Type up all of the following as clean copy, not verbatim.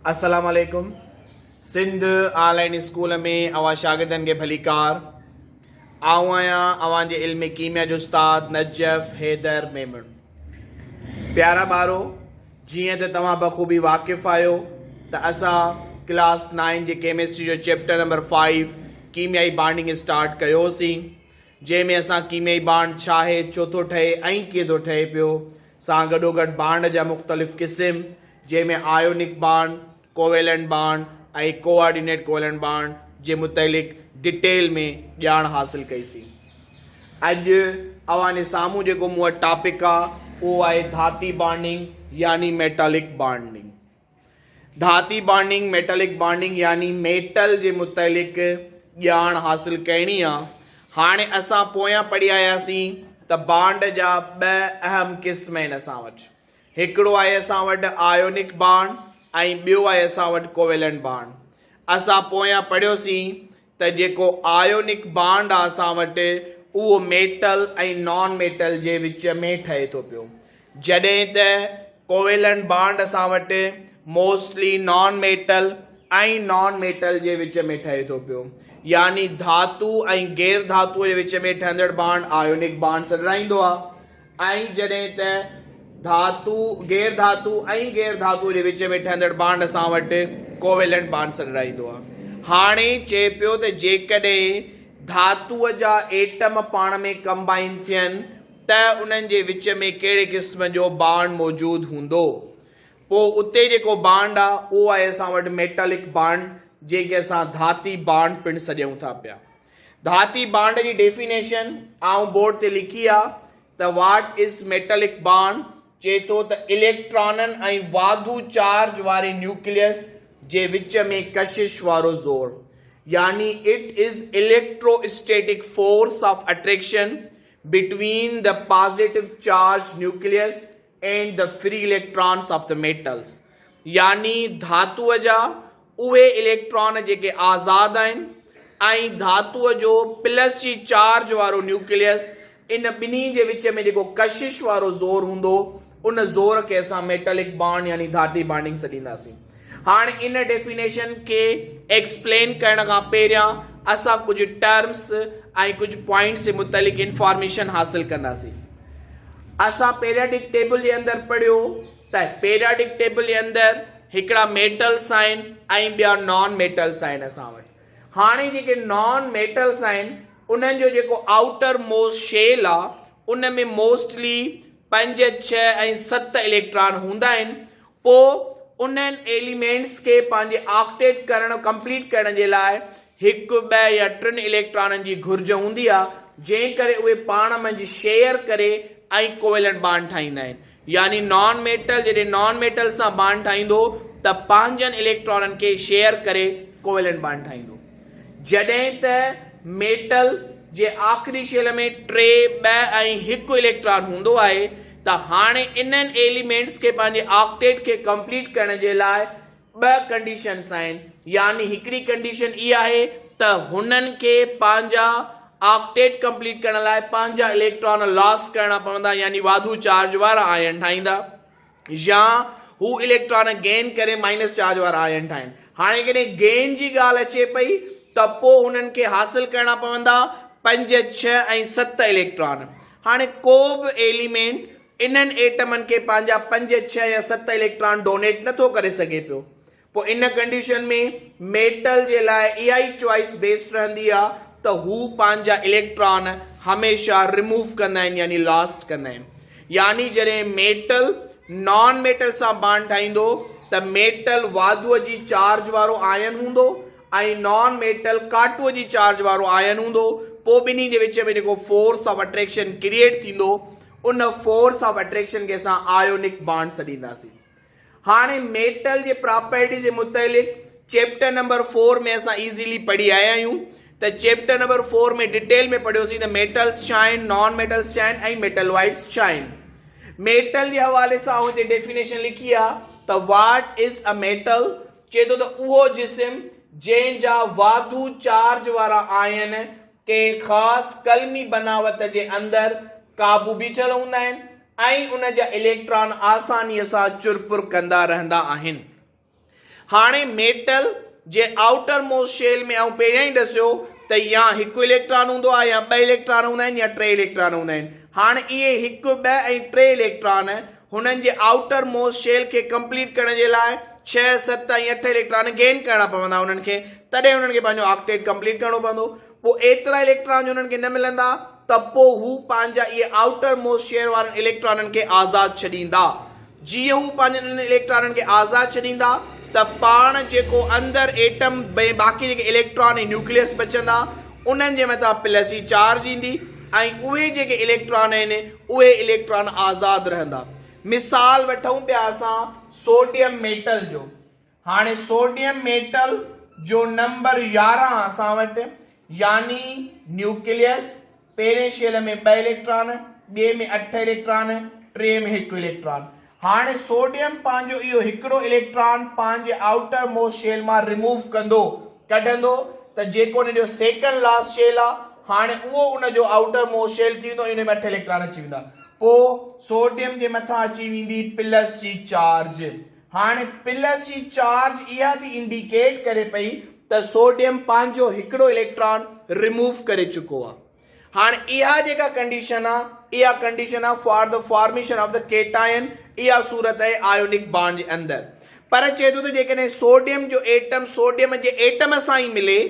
السلام عليڪم Sindh on line school ۾ اوهان شاگردن کي ڀليڪار آئون آهيان اوهان جي علم ڪيميا جو استاد نجف حيدر ميمڻ پيارا ٻارو جيئن ته توهان بخوبي واقف آهيو ته اسان ڪلاس نائن جي ڪيمسٽري جو چيپٽر نمبر فائيو ڪيميائي بانڊنگ اسٽارٽ ڪيوسين جنهن ۾ اسان ڪيميائي بانڊ ڇا آهي، ڇو ٿو ٺهي ۽ ڪيئن ٿو ٺهي پيو، سان گڏوگڏ بانڊ جا مختلف قسم، جنهن ۾ ionic bond, covalent bond ۽ coordinate covalent bond جي متعلق ڊٽيل ۾ ڄاڻ حاصل ڪئي سين. اڄ اوهان جي سامهون جيڪو مون وٽ ٽاپڪ آ اهو آهي ڌاتي بانڊنگ يعني ميٽالڪ بانڊنگ. ڌاتي بانڊنگ، Metallic Bonding، يعني ميٽل جي متعلق ڄاڻ حاصل ڪرڻي آ. هاڻي اسان پويان پڙهي آياسين ته بانڊ جا ٻه اهم قسم آهن اسان وٽ. هڪڙو آهي اسان وٽ آيونڪ بانڊ ۽ ٻيو آهي اسان وٽ ڪوويلنٽ بانڊ. اسان پويان پڙهيوسين ته جيڪو آيونڪ بانڊ آ اسان وٽ اهو ميٽل ۽ نان ميٽل جي وچ ۾ ٺهي ٿو پيو. جڏهن ته ڪوويلنٽ بانڊ اسان وٽ mostly non metal ۽ non metal جي وچ ۾ ٺهي ٿو پيو يعني ڌاتو ۽ غير ڌاتو جي وچ ۾ ٺهندڙ بانڊ آيونڪ بانڊ سڏرائيندو آهي ۽ جڏهن ته ڌاتو غير ڌاتو ۽ غير ڌاتو جي وچ ۾ ٺهندڙ بانڊ اسان وٽ ڪوويلنٽ بانڊ سڏرائيندو آهي. هاڻي چئي پيو ته جيڪڏهن ڌاتوء جا ايٽم پاڻ ۾ ڪمبائن ٿين ته انهن جي وچ ۾ ڪهڙي قسم جو بانڊ موجود هوندو. پوء اتي جيڪو بانڊ آ اهو آهي اسان وٽ ميٽالڪ بانڊ جنهن کي اسان ڌاتي بانڊ پڻ سڏيون ٿا پيا. ڌاتي بانڊ جي ڊيفينيشن آئون بورڊ تي لکي آ ته واٽ از ميٽالڪ بانڊ چئي ٿو ته اليڪٽرانن ۽ واڌو چارج واري نيوڪليس جي وچ ۾ ڪشش وارو زور يعني it is electrostatic force of attraction between the positive charge nucleus and the free electrons of the metals يعني ڌاتوء جا اهي اليڪٽران جيڪي آزاد آهن ۽ ڌاتوء جو پلس جي چارج وارو نيوڪليس ان ٻنهي جي وچ ۾ جيڪو ڪشش وارو زور هوندو ان زور کي اسان ميٽلڪ بانڊ يعني ڌاتي بانڊنگ سڏينداسين. هاڻ ان ڊيفينيشن کي ايڪسپلين ڪرڻ کان پهريان اسان ڪجهه ٽرمس ۽ ڪجهه پوائنٽس جي متعلق انفارميشن حاصل ڪنداسين. اسان پيرياڊڪ ٽيبل جي اندر پڙهيو ته پيرياڊڪ ٽيبل جي اندر هڪڙا ميٽلس آهن ۽ ٻيا نان ميٽلس آهن اسان وٽ. هاڻي جيڪي نان ميٽلس آهن انهن جو جيڪو آئوٽر موسٽ شيل آ ان ۾ موسٽلي 5، 6 ۽ 7 اليڪٽران هوندا آهن پوء انهن ايليمينٽس کي پنهنجي آڪٽيٽ ڪرڻ ڪمپليٽ ڪرڻ جي لاء هڪ، ٻه يا ٽن اليڪٽرانن جي گهرج هوندي آ جنهن ڪري اهي پاڻ منجهه شيئر ڪري ۽ ڪوويلنٽ بانڊ ٺاهيندا آهن يعني نان ميٽل جڏهن نان ميٽل سان بانڊ ٺاهيندو ته پنهنجن اليڪٽرانن کي شيئر ڪري ڪوويلنٽ بانڊ ٺاهيندو جڏهن ته ميٽل جي آخري شيل ۾ 3، 2 ۽ 1 اليڪٽران هوندو آهي ته هاڻي انهن ايليمينٽس کي پنهنجي آڪٽيٽ کي ڪمپليٽ ڪرڻ جي لاء ٻه ڪنڊيشنس آهن يعني هڪڙي ڪنڊيشن اها آهي ته هنن کي پنهنجا آڪٽيٽ ڪمپليٽ ڪرڻ لاء پنهنجا اليڪٽران لاس ڪرڻا پوندا يعني واڌو چارج وارا آئن ٺاهيندا يا هو اليڪٽران گين ڪري مائنس چارج وارا آئن ٺاهين. هاڻي جيڪڏهن گين جي ڳالهه اچي پئي ته پوء هنن کي حاصل ڪرڻا پوندا 5، 6 ۽ 7 اليڪٽران. هاڻي ڪو به ايليمينٽ انهن ايٽمن کي پنهنجا 5، 6 يا 7 اليڪٽران ڊونيٽ نٿو ڪري سگهي پيو. پوء ان ڪنڊيشن ۾ ميٽل جي لاء اها ئي چوائس بيسٽ رهندي آ ته هو پنهنجا اليڪٽران هميشه ريموو ڪندا آهن يعني لاسٽ ڪندا آهن. يعني جڏهن ميٽل نان ميٽل سان بانڊ ٺاهيندو ته ميٽل واڌوء جي چارج وارو آئن هوندو ۽ نان ميٽل ڪاٽوء جي چارج وارو آئن هوندو پوء ٻنهي جي وچ ۾ جيڪو فورس آف اٽريڪشن ڪريئيٽ ٿيندو ان فورس آف اٽريڪشن کي اسان آيونڪ بانڊ سڏينداسين. هاڻي ميٽل جي پراپرٽيز جي متعلق چيپٽر نمبر فور ۾ اسان ايزيلي پڙهي آيا آهيون ته چيپٽر نمبر فور ۾ ڊيٽيل ۾ پڙهيوسين ته ميٽلز ڇا آهن، نان ميٽلز ڇا آهن ۽ ميٽلوائڊز ڇا آهن. ميٽل جي حوالي سان آئون هتي ڊيفينيشن لکي آ ته what is a metal چئي ٿو ته اهو جسم جنهن جا واڌو چارج وارا آئن ڪنهن خاص قلمي بناوت جي اندر قابو بيٺل هوندا آهن ۽ ان جا اليڪٽران آسانيء سان چرپر ڪندا رهندا آهن. هاڻي ميٽل جي آئوٽر موسٽ شيل ۾ آئون پهريان ئي ڏسيو ته يا هڪ اليڪٽران هوندو آهي يا ٻه اليڪٽران هوندا آهن يا ٽي اليڪٽران هوندا آهن. هاڻي اهي هڪ، ٻه ۽ ٽي اليڪٽران هنن جي آئوٽر موسٽ شيل کي ڪمپليٽ ڪرڻ جي لاء ڇهه، ست ۽ اٺ اليڪٽران گين ڪرڻا پوندا انهن کي تڏهن انهن کي پنهنجو آڪٽيٽ ڪمپليٽ ڪرڻو پوندو. پوء ايترا اليڪٽران جو انهن کي نه ملندا ته پوء هو پنهنجا اهي آئوٽر موسٽ شيل وارن اليڪٽرانن کي آزاد ڇڏيندا. جيئن هو پنهنجن انهن اليڪٽرانن کي آزاد ڇڏيندا ته پاڻ جيڪو اندر ايٽم ۾ باقي جيڪي اليڪٽران ۽ نيوڪليس بچندا انهن جي مٿان پلس جي چارج ايندي ۽ اهي جيڪي اليڪٽران آهن اهي اليڪٽران آزاد رهندا. مثال وٺون پيا اسان سوڊيم ميٽل جو. هاڻي سوڊيم ميٽل جو نمبر 11 اسان وٽ يعني نيوڪليس پهرين شيل ۾ ٻه اليڪٽران، ٻئي ۾ اٺ اليڪٽران، ٽئين ۾ هڪ اليڪٽران. هاڻي سوڊيم پنهنجو اهو هڪڙو اليڪٽران پنهنجي آئوٽر موسٽ شيل مان ريموو ڪندو، ڪڍندو، ته جيڪو ان جو سيڪنڊ لاسٽ شيل آ، هاڻي اهو ان جو آئوٽر موسٽ شيل ٿي ويندو ۽ ان ۾ اٺ اليڪٽران اچي ويندا. پوء سوڊيم جي مٿان اچي ويندي پلس جي چارج. هاڻي پلس جي چارج اها ٿي انڊيڪيٽ ڪري پئي ته سوڊيم پنهنجو هڪڙو اليڪٽران ريموو ڪري چڪو آهي. هاڻي اها جيڪا ڪنڊيشن آهي اها ڪنڊيشن آهي for the formation of the cation اها صورت آهي آيونڪ بانڊ جي اندر. پر چئي ٿو ته جيڪڏهن سوڊيم جو ايٽم سوڊيم جي ايٽم سان ئي ملي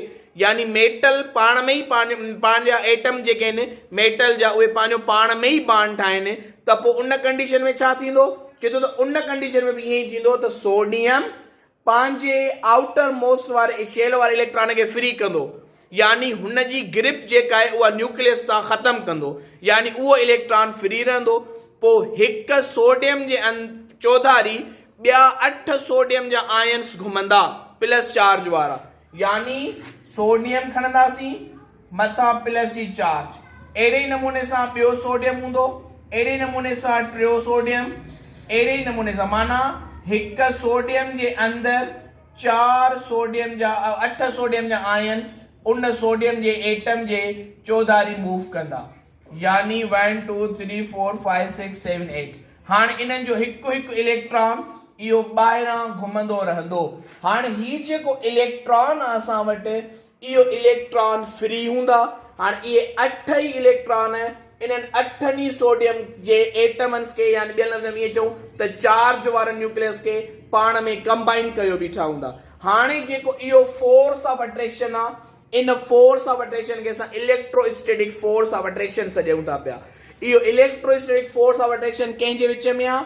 يعني ميٽل پاڻ ۾ ئي پنهنجا ايٽم جيڪي آهن ميٽل جا اهي پنهنجو پاڻ ۾ ئي بانڊ ٺاهين ته پوء ان ڪنڊيشن ۾ ڇا ٿيندو؟ چئي ٿو ته ان ڪنڊيشن ۾ به ائين ئي ٿيندو ته سوڊيم پنهنجي آئوٽر موسٽ واري شيل واري اليڪٽران کي فري ڪندو يعني هن جي گرپ جيڪا آهي اها نيوڪليس تان ختم ڪندو يعني اهو اليڪٽران فري رهندو پوء هڪ سوڊيم جي چوڌاري ٻيا اٺ سوڊيم جا آئنس گهمندا پلس چارج وارا يعني سوڊيم کڻنداسين مٿان پلس جي چارج اهڙي ئي نموني سان ٻيو سوڊيم هوندو اهڙي نموني سان ٽيو سوڊيم اهڙي ئي نموني سان معنيٰ هڪ سوڊيم جي اندر چار سوڊيم جا اٺ سوڊيم جا آئنس ان سوڊيم جي ايٽم جي چوڌاري موو ڪندا يعني one two three four five six seven eight هاڻ انهن جو هڪ هڪ اليڪٽران اهو ٻاهران گهمندو رهندو هاڻ هي جيڪو اليڪٽران آ اسان وٽ اهو اليڪٽران فري هوندا هاڻ اهي اٺ ئي اليڪٽران انهن اٺن ئي سوڊيم جي ايٽمنس کي يعني ٻين لفظن ۾ ائين چئون ته چارج وارن نيوڪليس کي پاڻ ۾ ڪمبائن ڪيو بيٺا هوندا هاڻي جيڪو اهو فورس آف اٽريڪشن آ ان فورس آف اٽريڪشن کي اسان electrostatic force of attraction سڏيون ٿا پيا. اهو electrostatic force of attraction ڪنهن جي وچ ۾ آ؟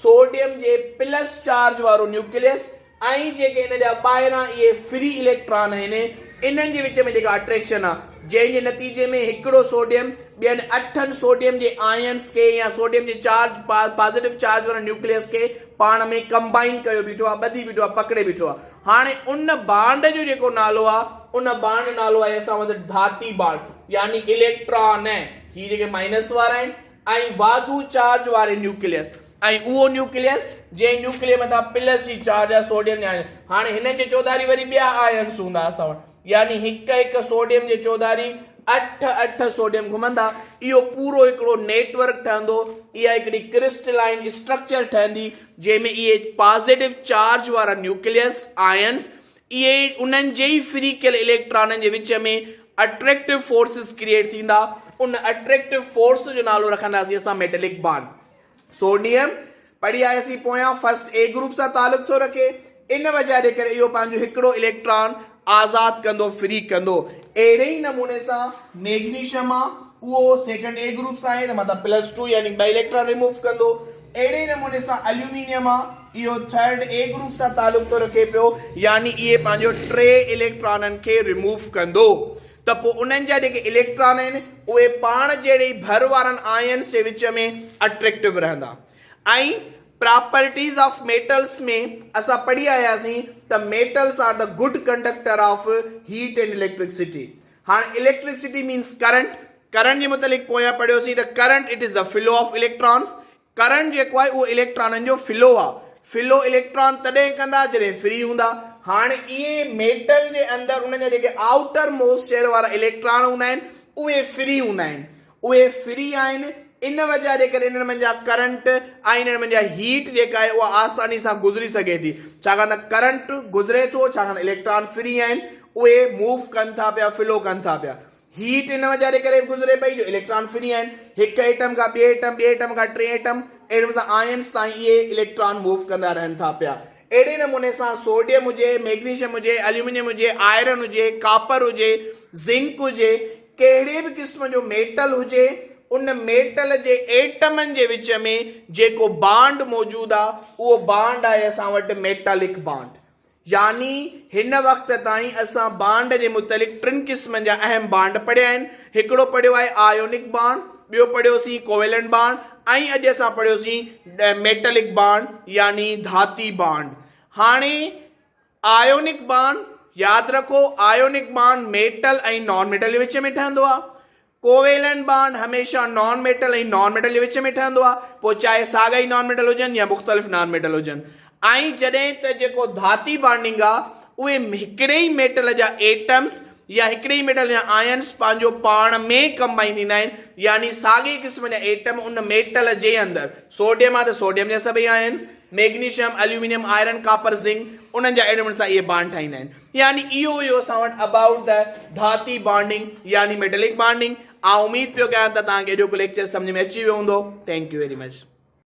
سوڊيم جي پلس چارج وارو نيوڪليس ۽ جيڪي ان جا ٻاهران اهي فري اليڪٽران آهن انهن جي وچ ۾ جيڪا اٽريڪشن آ جنهن جي نتيجي ۾ هڪڙو سوڊيم ٻين اٺن سوڊيم جي آئنس کي يا سوڊيم جي چارج پازيٽو چارج وارن نيوڪليس کي پاڻ ۾ ڪمبائن ڪيو بيٺو آ ٻڌي بيٺو آ پڪڙي بيٺو آ. هاڻي ان بانڊ جو جيڪو نالو آ ان بانڊ جو نالو آهي اسان وٽ ڌاتي بانڊ يعني اليڪٽران هي جيڪي مائنس وارا آهن ۽ واڌو چارج واري نيوڪليس ۽ اهو نيوڪليس جنهن نيوڪلي مٿان پلس جي چارج آهي سوڊيم جا آئن هاڻي هنن جي چوڌاري وري ٻيا آئنس هوندا اسان وٽ يعني هڪ هڪ سوڊيم جي چوڌاري اٺ اٺ سوڊيم گهمندا اهو پورو هڪڙو نيٽ ورڪ ٺهندو اها هڪڙي ڪرسٽلائن اسٽرڪچر ٺهندي جنهن ۾ اهي پازيٽو چارج وارا نيوڪليس آئنس اهي انهن جي ئي فري ڪيل اليڪٽرانن جي وچ ۾ اٽريڪٽو فورسز ڪريئيٽ ٿيندا ان اٽريڪٽو فورس جو نالو رکنداسين اسان ميٽلڪ بانڊ سوڊيم پڙهي آياسين پويان فرسٽ اي گروپ سان تعلق ٿو رکي ان وجه جي ڪري اهو پنهنجو هڪڙو اليڪٽران آزاد ڪندو فري ڪندو اهڙي ئي نموني سان ميگنيشم آ اهو سيڪنڊ اي گروپ سان آهي ته مطلب پلس ٽو يعني ٻه اليڪٽران ريموو ڪندو اهڙي ئي نموني سان اليومينيم آ اهو ٿرڊ اي گروپ سان تعلق ٿو رکي پيو يعني اهي پنهنجو ٽي اليڪٽرانن کي ريموو ڪندو ته پوء انهن جا جيڪي اليڪٽران آهن اهي پاڻ جهڙي ئي ڀر وارن آئنس جي وچ ۾ اٽريڪٽو رهندا ۽ پراپرٽيز آف ميٽلس ۾ اسان پڙهي آياسين ته metals are the good conductor of heat and electricity هاڻ اليڪٽرڪسٽي مينس ڪرنٽ ڪرنٽ جي متعلق پويان پڙهيوسين ته current it is the flow of electrons current جيڪو آهي اهو اليڪٽرانن جو فلو آهي فلو اليڪٽران تڏهن ڪندا جڏهن فري هوندا هاڻ اهي ميٽل جي اندر انهن جا جيڪي آئوٽر موسٽ شيل وارا اليڪٽران هوندا آهن اهي فري هوندا آهن اهي فري آهن. ان وجه جي ڪري انهن منجهان ڪرنٽ ۽ انهن منجهان هيٽ جيڪا آهي اها آساني سان گذري سگهي ٿي ڇاڪاڻ ته ڪرنٽ گذري ٿو ڇاڪاڻ ته اليڪٽران فري آهن اهي موو ڪن ٿا پيا فلو ڪن ٿا پيا هيٽ ان وجه جي ڪري گذري پئي جو اليڪٽران فري آهن هڪ ايٽم کان ٻئي ايٽم ٻئي ايٽم کان ٽئين ايٽم اهڙي نموني سان آئنس تائين اهي اليڪٽران موو ڪندا رهن ٿا پيا اهڙي نموني سان سوڊيم هجي ميگنيشيم هجي اليومينيم هجي آئرن هجي ڪاپر هجي زنڪ هجي ڪهڙي به قسم جو ميٽل هجي ان ميٽل جي ايٽمن جي وچ ۾ جيڪو بانڊ موجود آ اهو بانڊ آهي اسان وٽ ميٽالڪ بانڊ يعني هن وقت تائين اسان بانڊ جي متعلق ٽن قسمن جا اهم بانڊ پڙهيا آهن هڪڙو پڙهيو آهي آيونڪ بانڊ ٻيو پڙهيوسين ڪوويلنٽ بانڊ ۽ اڄ اسان پڙهيوسين ميٽلڪ بانڊ يعني ڌاتي بانڊ هاڻي آيونڪ بانڊ ياد رکو ionic bond metal ۽ non metal جي وچ ۾ ٺهندو آهي ڪوويلنٽ بانڊ هميشه نان ميٽل ۽ نان ميٽل جي وچ ۾ ٺهندو آهي پوء چاهي ساڳا ئي نان ميٽل هجن يا مختلف نان ميٽل هجن ۽ جڏهن ته جيڪو ڌاتي بانڊنگ آهي اهي هڪڙي ئي ميٽل جا ايٽمس يا هڪڙي ئي ميٽل جا آئنس پنهنجو پاڻ ۾ ڪمبائن ٿيندا آهن يعني ساڳئي قسم جا ايٽم ان ميٽل جي اندر سوڊيم آهي ته سوڊيم جا سڀئي ions magnesium, aluminium, iron, copper, zinc انهن جا ايليمينٽس سان اهي بانڊ ٺاهيندا آهن يعني اهو هيو اسان وٽ ابائوٽ the ڌاتي بانڊنگ يعني ميٽلڪ بانڊنگ آئون اميد پيو ڪيان ته توهان کي اڄوڪو ليڪچر سمجهه ۾ اچي ويو هوندو thank you very much.